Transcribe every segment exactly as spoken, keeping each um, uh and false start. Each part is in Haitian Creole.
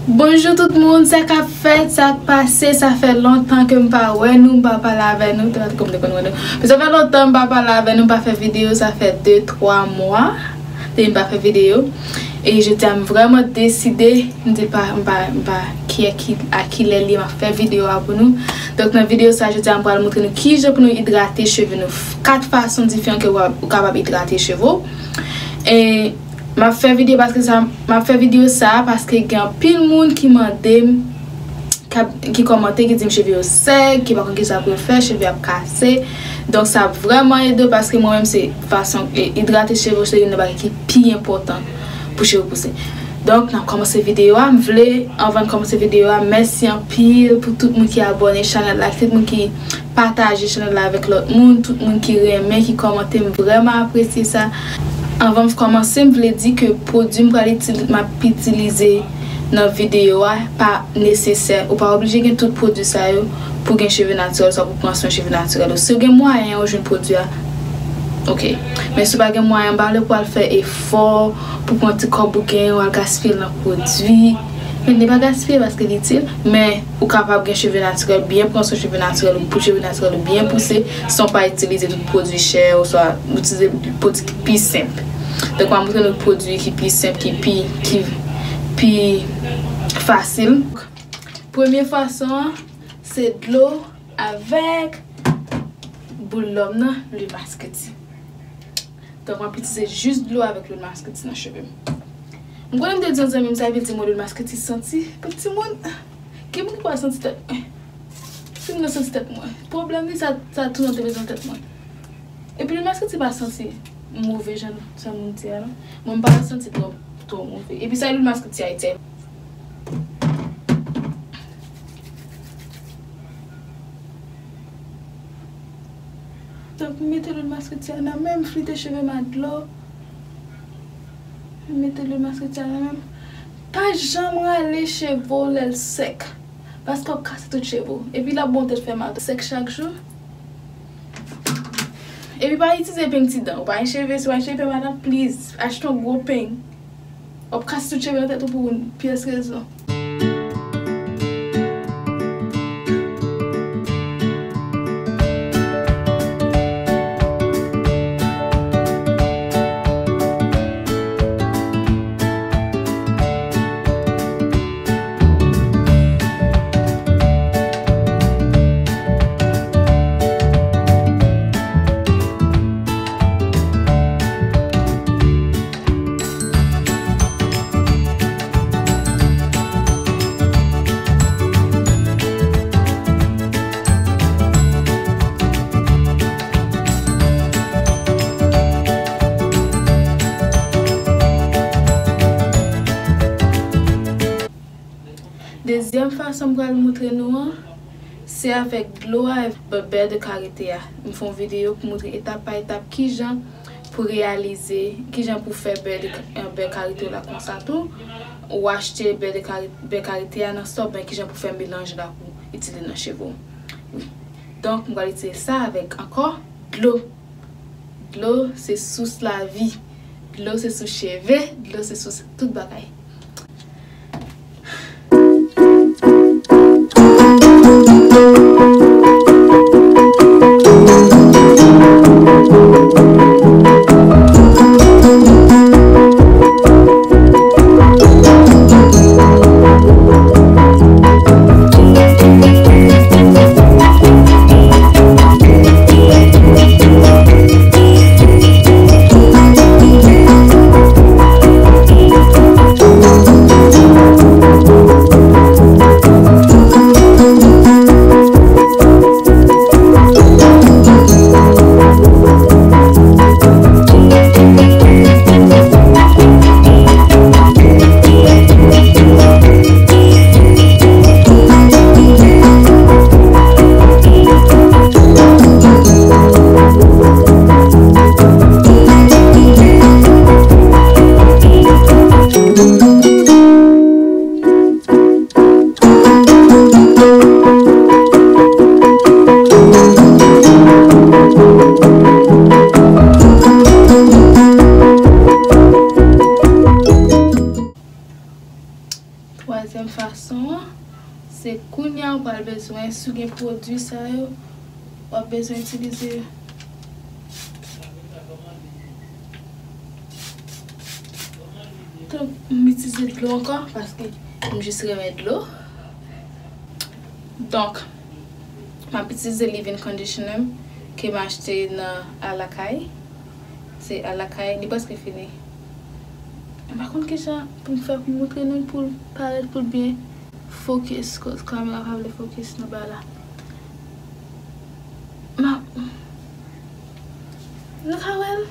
Bonjou tout moun, sa k ap fèt, sa k pase, sa fè lontan ke m pa wè nou, m pa pale avè nou, te pa t kòm te konn wè nou. Men sa fè lontan m pa pale avè nou, m pa fè videyo, sa fè de, twa mwa, depi m pa fè videyo. E jodi a m vrèman deside, m di pa, m pa, m pa, ki, ki, a kilè li m ap fè videyo a pou nou. Donk nan videyo sa, jodi a m pral montre nou kijan pou nou idrate cheve nou. Kat fason diferan ke w ap, ou kapab idrate cheve w. E M ap fè videyo paske sa, m ap fè videyo sa a paske gen anpil moun ki mande m, k ap, ki kòmante, ki di m cheve yo sèk, ki pa konn kisa pou yo fè, cheve ap kase. Donk sa ap vrèman ede w paske mwen menm se fason, e, idrate cheve w se youn nan bagay ki pi enpòtan pou cheve w pouse. Donk n ap kòmanse videyo a, m vle, anvan n kòmanse videyo a, mèsi anpil pou tout moun ki abòne chanèl la, tout moun ki pataje chanèl la avèk lòt moun, tout moun ki renmen, ki kòmante, m vrèman apresye sa. Anvan m kòmanse, m vle di ke pwodui m pral itili-, m ap itilize nan videyo a pa nesesè. Ou pa oblije gen tout pwodui sa yo pou gen cheve natirèl, oswa pou pran swen cheve natirèl ou. Si w gen mwayen ou jwenn pwodui a, oke. Men si w pa gen mwayen, m pa vle pou w al fè efò pou pran ti kòb ou genyen, w al gaspiye l nan pwodui. Men li pa gaspiye paske li itil, men ou kapab gen cheve natirèl, byen pran swen cheve natirèl ou, pou cheve natirèl ou byen pouse, san w pa itilize tout pwodui chè, oswa itilize pwodui ki pi senp. Donk, m ap montre nou pwodui ki pi senp, ki pi, ki pi fasil. Premye fason an, se dlo avèk boul lòm nan, lwil masketi. Donk, m ap itilize jis dlo avèk lwil masketi nan cheve m. M konnen m te di yon zanmi m sa, epi l di m lwil masketi santi. Bon, timoun, ki moun ki pa santi tèt mwen? Timoun nan santi tèt mwen. Pwoblèm li, sa, sa tounen te bezwen tèt mwen. Epi lwil masketi pa santi move jan sa moun di a, non. Mwen, m pa santi twò, twò move. Epi sa lwil masketi Ayiti a. Donk, m mete lwil masketi a nan men m, flite cheve m ak dlo. M mete lwil masketi a nan men m. Pa janm rale cheve w lè l sèk. Paske w ap kase tout cheve w. Epi l ap ba w tèt fè mal tou. Sèk chak jou. Epi pa itilize peng ti dan. Ou pa gen cheve, si w pa gen cheve, madanm, please, achte yon gwo peng. W ap kase tout cheve nan tèt ou pou yon pyès rezon. Dezyèm fason m pral montre nou an, se avèk dlo a avèk bè de karite a. M fè yon videyo pou montre etap pa etap kijan pou reyalize, kijan pou fè bè de, bè karite w la konsa tou. Ou achte bè de kari-, bè karite a nan stòk, men kijan pou fè melanj la pou itilize nan cheve w. Wi. Donk, m pral itilize sa avèk ankò dlo. Dlo se sous lavi. Dlo se sous cheve. Dlo se sous tout bagay. Twazyèm fason an, se kounye a ou pral bezwen, si w gen pwodui sa yo, w ap bezwen itilize yo. Donk, m itilize dlo ankò, paske m jis renmen dlo. Donk, m ap itilize leave-in conditioner m ke m achte nan Alakay. Se Alakay, li prèske fini. M pa konn kijan pou m fè pou m montre nou l pou l parèt, pou l byen fokis, koz kamera pa vle fokis nan bagay la. M ap, nou ka wè l?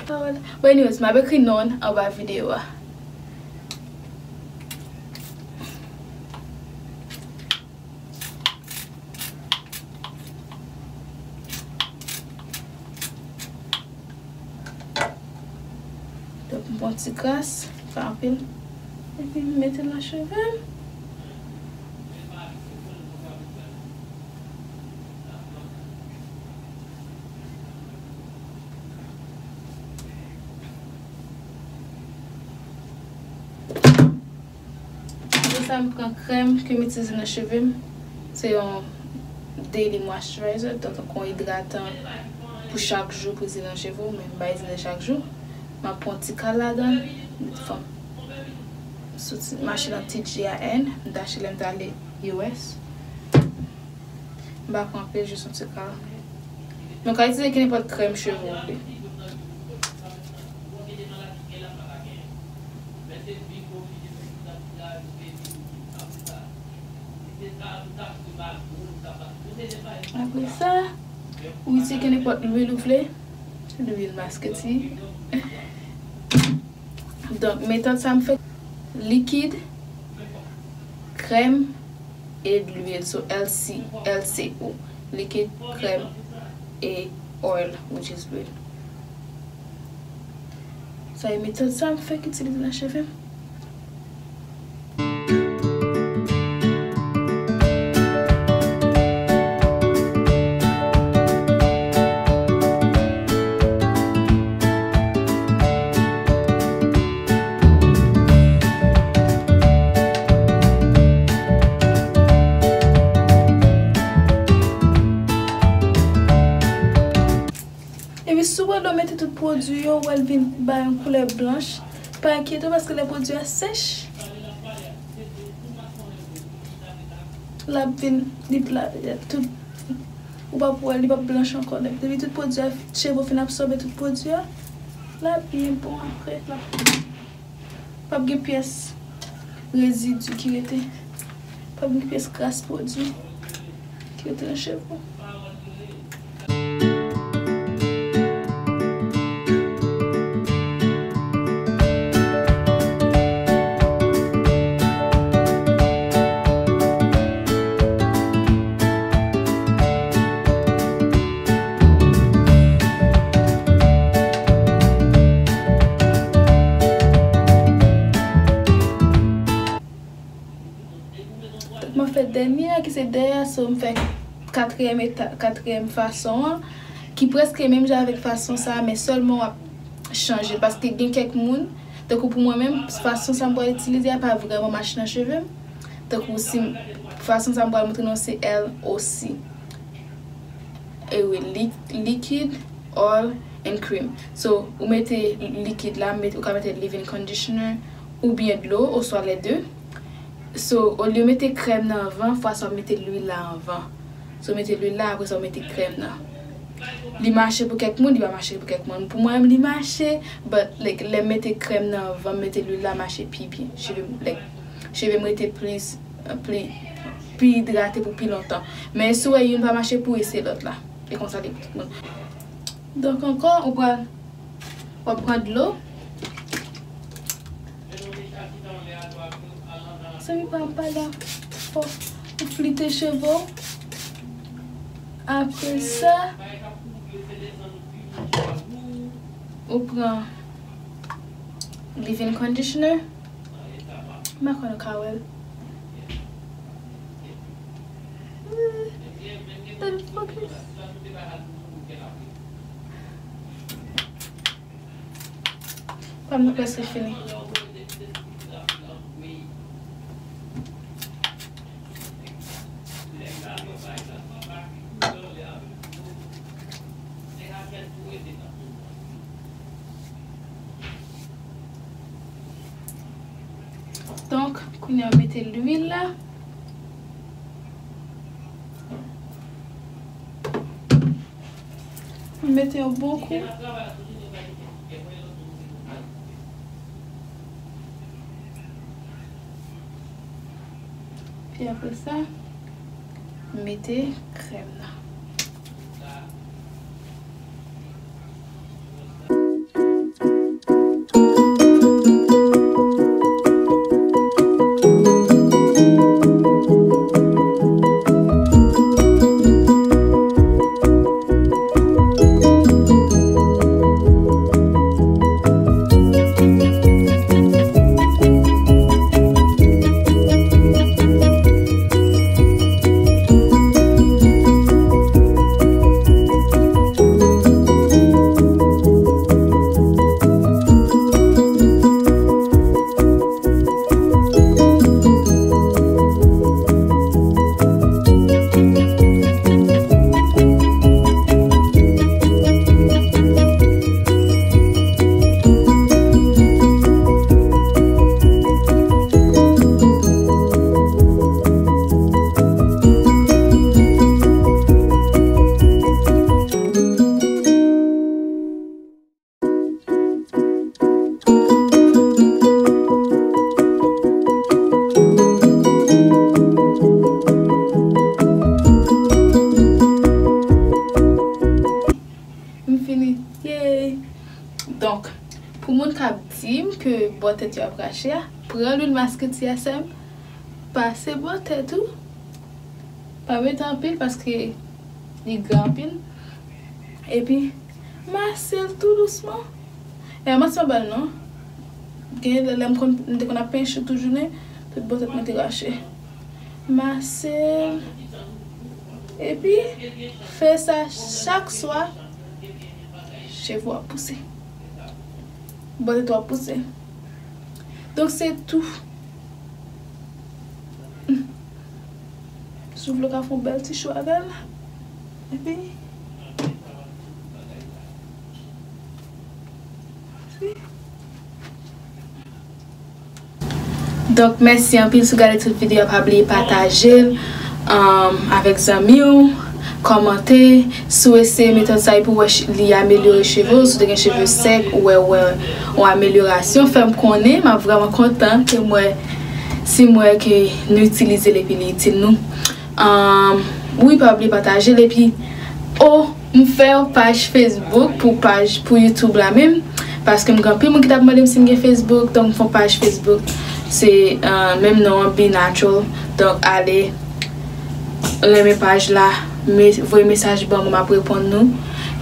Pa wè l. But anyways, m ap ekri non l anba videyo a. Donk, m pran ti kras, pa anpil, epi m mete l nan cheve m. Apre sa, m pran krèm ke m itilize nan cheve m. Se yon daily moisturizer, donk tankou yon idratan pou chak jou pou itilize nan cheve w, men m pa itilize chak jou. M ap pran yon ti kal ladan l, fò m soti mache nan T G I N, m t achte lè m t ale U S. M pa pran anpil, jis yon ti kal. Men w ka itilize kenenpòt krèm cheve w vle. Apre sa, ou itilize kenenpòt lwil ou vle. Lwil masketi. Donk, metòd sa m fè likid, krèm, e lwil. So, L C, L C O. Likid, krèm, e oil, which is lwil. Sa e metòd sa m fèk itilize nan cheve m. Epi si w wè lè w mete tout pwodui yo, w wè l vin bay yon koulè blanch, pa enkyete w paske lè pwodui a sèch, l ap vin, li, la, tout, ou p ap wè, li p ap blanch ankò. Depi tout pwodui a, cheve w fin absòbe tout pwodui a, l ap byen bon apre, l ap p ap gen pyès rezidi ki rete. P ap gen pyès kras pwodui ki rete nan cheve w. Donk, m ap fè dènye a, ki se dèyè a, so m fè katriyèm eta-, katriyèm fason an, ki prèske menm jan avèk fason sa a, men sèlman w ap chanje l, paske gen kèk moun, tankou pou mwen menm, fason sa m pral itilize a pa vrèman mache nan cheve m. Tankou si m, fason sa m pral montre nou se L O C. E wi, li-, likid, oil, and cream. So, ou mete likid la, mete, ou ka mete leave-in conditioner, oubyen dlo, oswa lè de. So, olye w mete krèm nan anvan, fwa sa w mete lwil la anvan. So, w mete lwil la, apre sa, w mete krèm nan. Li mache pou kèk moun, li pa mache pou kèk moun. Pou mwen menm, li mache, but, like, lè m mete krèm nan anvan, m mete lwil la, mache pi byen. Cheve m, like, cheve m rete plis, pli, pi idrate pou pi lontan. Men si w wè youn pa mache pou w, eseye lòt la. E konsa li pou tout moun. Donk, ankò, ou pral, w ap pran dlo. Zanmi pa m pa la fò. Ou flite cheve w. Apre sa, ou pran leave-in conditioner. M pa kwè nou ka wè l. Fòm nou prèske fini. Donk, kounye a, mete lwil la. Mete yon bon kou. Pi apre sa, mete krèm nan. M fini. Yay! Donk, pou moun k ap di m ke bò tèt yo ap rache a, pran lwil maske T S M, pase bò tèt ou. Pa mete anpil paske li gra anpil. Epi, mase l tou dousman. E mase pa ba l non. Gen lè, lè m konn, m te konn ap penche tout jounen, tout bò tèt mwen te rache. Mase l. Epi, fè sa chak swa. Cheve w ap pouse. Bò tèt ou ap pouse. Donk, se tou. Si w vle, w ka fè yon bèl ti cho avè l. Epi, donk, mèsi anpil si w gade tout videyo a, pa bliye pataje l, um, avèk zanmi w, kòmante. Si w eseye metòd sa, epi w wè ch-, li amelyore cheve w, si w te gen cheve sèk, ou wè, wè yon amelyorasyon, fè m konnen, m ap vrèman kontan ke m wè, si m wè ke nou itilize l epi li itil nou. Um, wi, pa bliye pataje l, epi, o, m fè yon paj Facebook pou paj, pou YouTube la menm, paske m gen anpil moun ki t ap mande m si m gen Facebook, donk m fè yon paj Facebook, se, uh, menm non an, Be Natural, donk ale renmen paj la, me-, voye mesaj ban mwen, m ap reponn nou.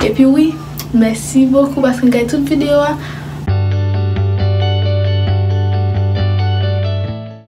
Epi wi, mèsi bokou paske n gade tout videyo a.